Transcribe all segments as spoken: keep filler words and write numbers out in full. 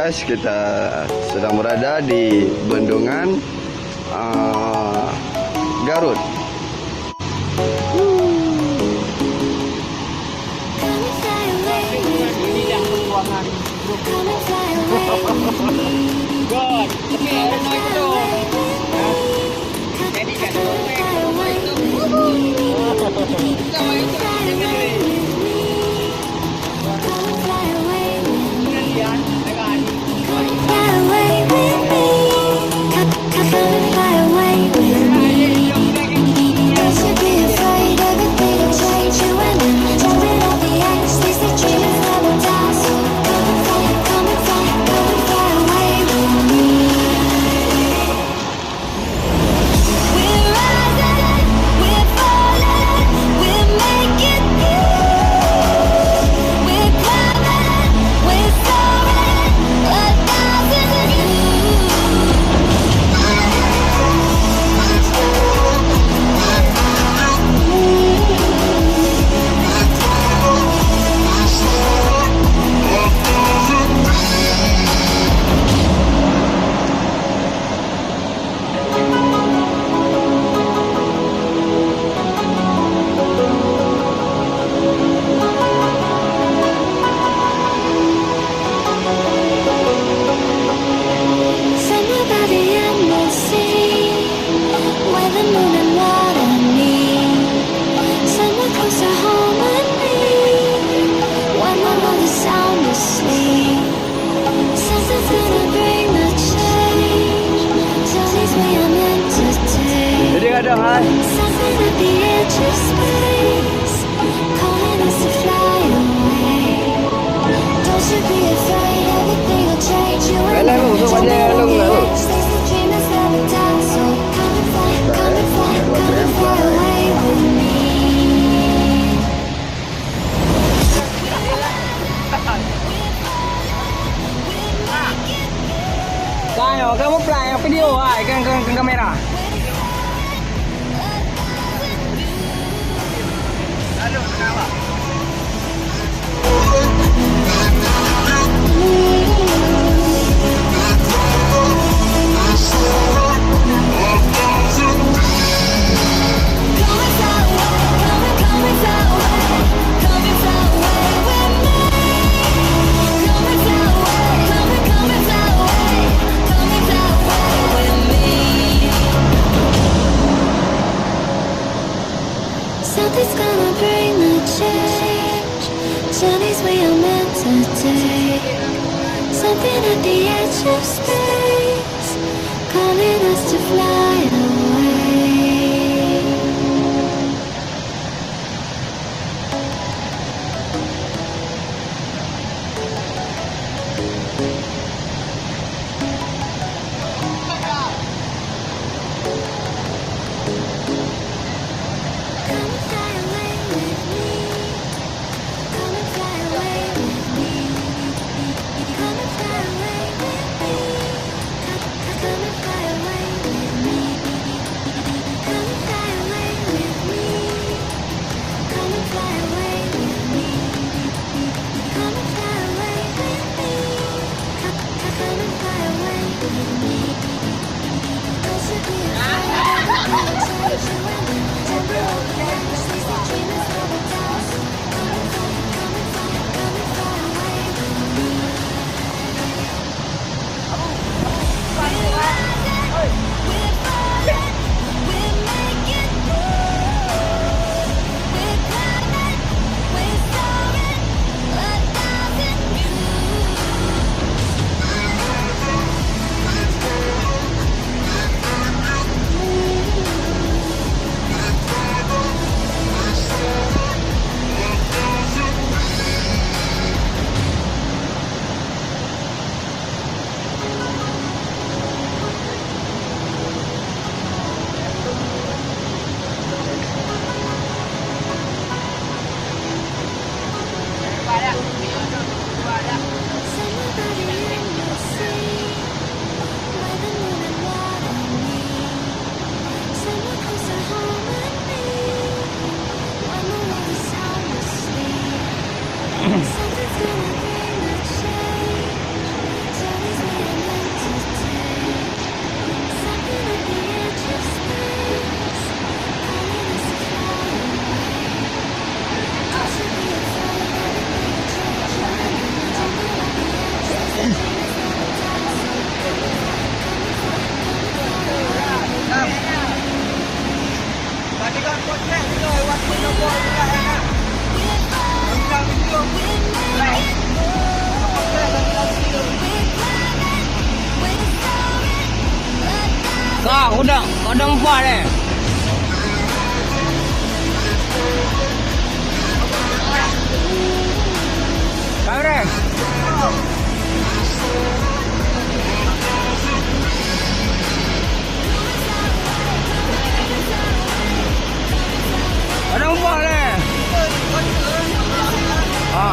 Kita sedang berada di Bendungan, ah, Garut. Somewhere by the end of the sea, where the moon and water meet. Somewhere close to harmony, when the world is sound asleep. Something's gonna bring the change. Journeys we are meant to take. Jadi kadang hai. Something at the edge of space, calling us to fly away. Don't you be afraid, everything will change. You and me, jumping off the edge, these the dreamers never die. So come and fly, come and fly, come and fly away with me. Ka nyoe, kamoe plan nyang video, hai, kan, kan, kan kamera. Something's gonna bring the change. Journeys we are meant to take. Something at the edge of space, calling us to fly away. Padang Upah lé. Kamera. Padang Upah lé. Ha.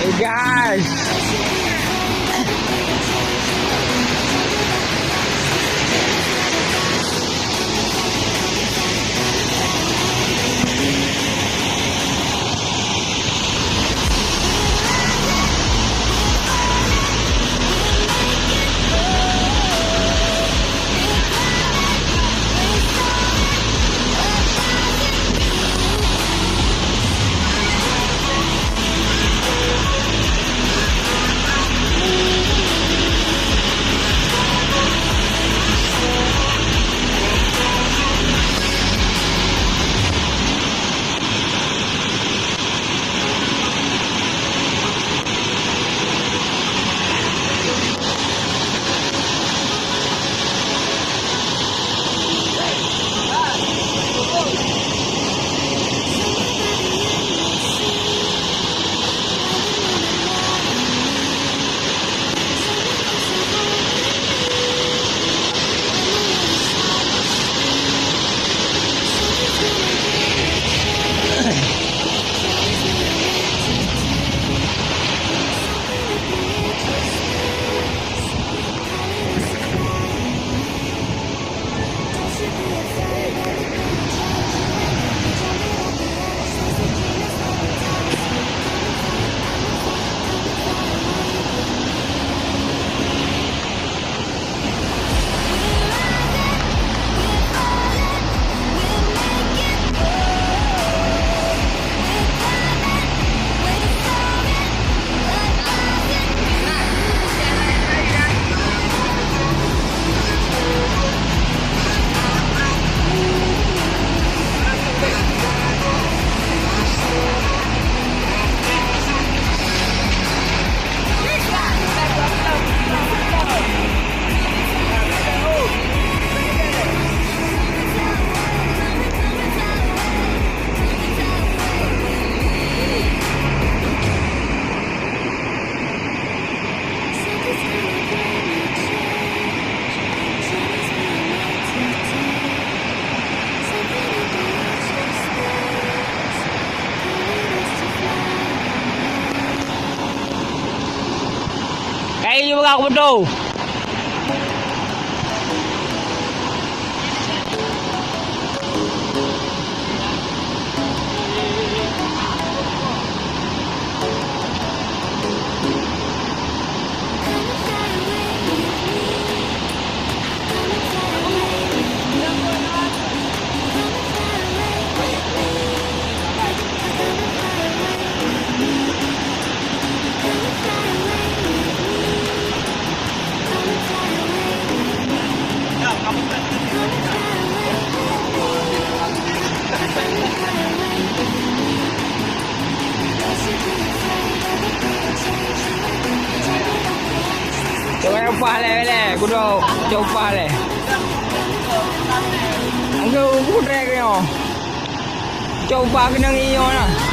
Hey guys. Kai ju peugah kubeutôi. Coba upah lé, lé, kudo, coba upah lé. Anggo kutrek nyo. Coba keunong iyo lah.